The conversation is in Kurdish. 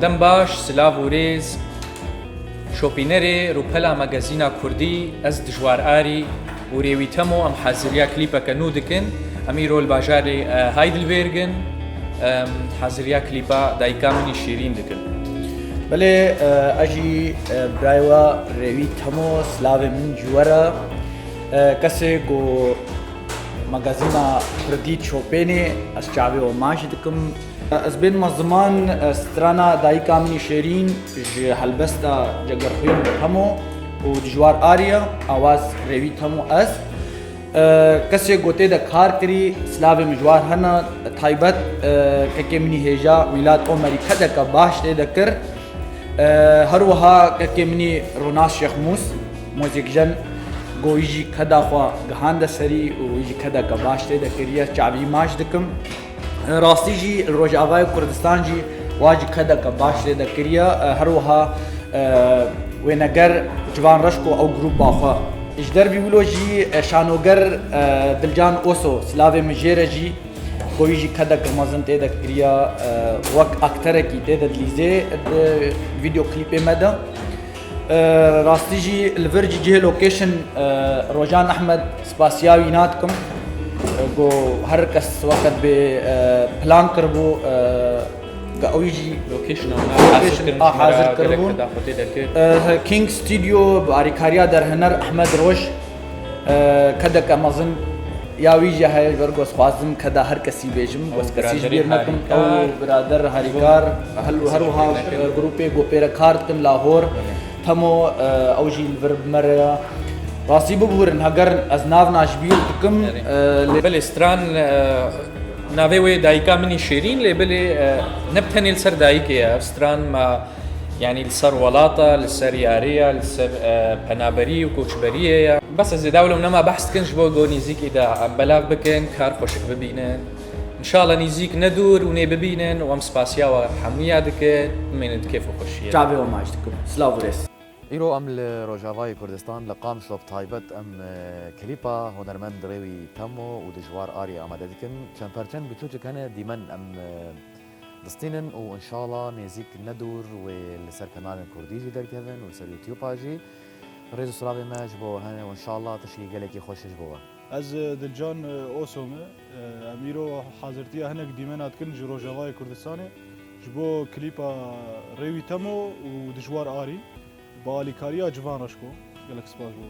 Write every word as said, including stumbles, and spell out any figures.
Em baş, silav û rêz. Şopînerê rûpela magazîna Kurdî, ez Dijwar Arî û Rêwî Temo em haziriya klîpeke nû dikin. Em îro li bajarê, e, Heidelberg in. Em haziriya klîpa Dayika Min î Şîrîn dikin. Belê, e, ez jî, e, birayê we Rêwî Temo, silavê min ji we re. E, kesê ku magazîna Kurdî dişopênê, ez çavê we maç dikim. Ez bênme ziman, e, strana Dayika Min î Şêrîn ji helbesta Cegerxwîn Temo û Dijwar Arî ye, awaz Rêwî Temo ez. E, kesê ku tê de kar kirî, silavê min ji war hene, taybet, e, kekê min î hêja Mîlat Omerî kedeke baş tê de kir. E, her wiha kekê min î Ronas Şêxmûs, mozîkjen, ku wî jî keda xwe gihande serî û wî jî kedeke baş tê de kiriye, çavî maç dikim. Rastî jî li Rojavayê Kurdistan jî wa jî kedeke baş lê de kiriye. E, her wiha, e, wêneger Civan Reşko ew grûpa xwe. Ji dervî wilo jî, e, şanoger, e, Dilcan Oso, silavê min jê re jî, ku wî jî kedeke mezin tê de kiriye, e, wek akterekî tê de dilîzê di vîdeo klîpê me de. E, rastî jî li vir jî cihê location, e, Rojan Ehmed spasiya wî nadikim. E, ku her kes wekî bê, e, plan kiribû, e, ku ew jî Location a hazir kirin, a hazir kiribûn. E, King Studio bi alîkariya derhêner Ehmed Roj, e, kedeke mezin ya wî jî heye, ji ber ku ez xwazim keda her kesî bêjim, ku ez kesî ji bîr nekim. Ew birader harîkar, her, her wiha, e, grûpê ku pê re kar dikin, Lahor, Temo, e, ew jî li vir bi me re ye. Rastî bibûrin, heger ez nav na ji bîr dikim, e, lê belê stran, e, navê wê Dayika Min î Şêrîn, lê belê, e, ne bi tenê li ser dayikê ye. Ev stran ma Yanî li ser welata, li ser yarê ya, li ser, e, penaberî û koçberiyê ya. Bes ez ê dawlo nema behs dikin ji bo ku nêzîkî de em belav bikin, kar xweşik bibînin. Înşallah nêzîk ne dûr û nê bibînin û em spasiya we hemûya dikin, bimînin di kêf û xweşiyê. Çavê we maç dikim. Silav û rêz. Îro em li Rojavayê Kurdistan, li Qamşlo bi taybet, em, e, klîpa hunermend Rêwî Temo û Dijwar Arî amade dikin. Çend perçên biçûçik hene, dîmen em, e, distînin û înşallah nêzîk ne dûr wê li ser kanalên Kurdî jî derkevin û li ser YouTube-a jî. Rêz û silavê me ji bo we hene û înşallah tiştî gelekî xweş ji bo we. Ez, e, Dilcan, e, Oso me. E, em îro hazirtiya hinek dîmena dikin ji Rojavayê Kurdistanê ji bo klîpa Rêwî Temo û Dijwar Arî. Bi alîkariya Civan Reşko. Gelek spas ji bo.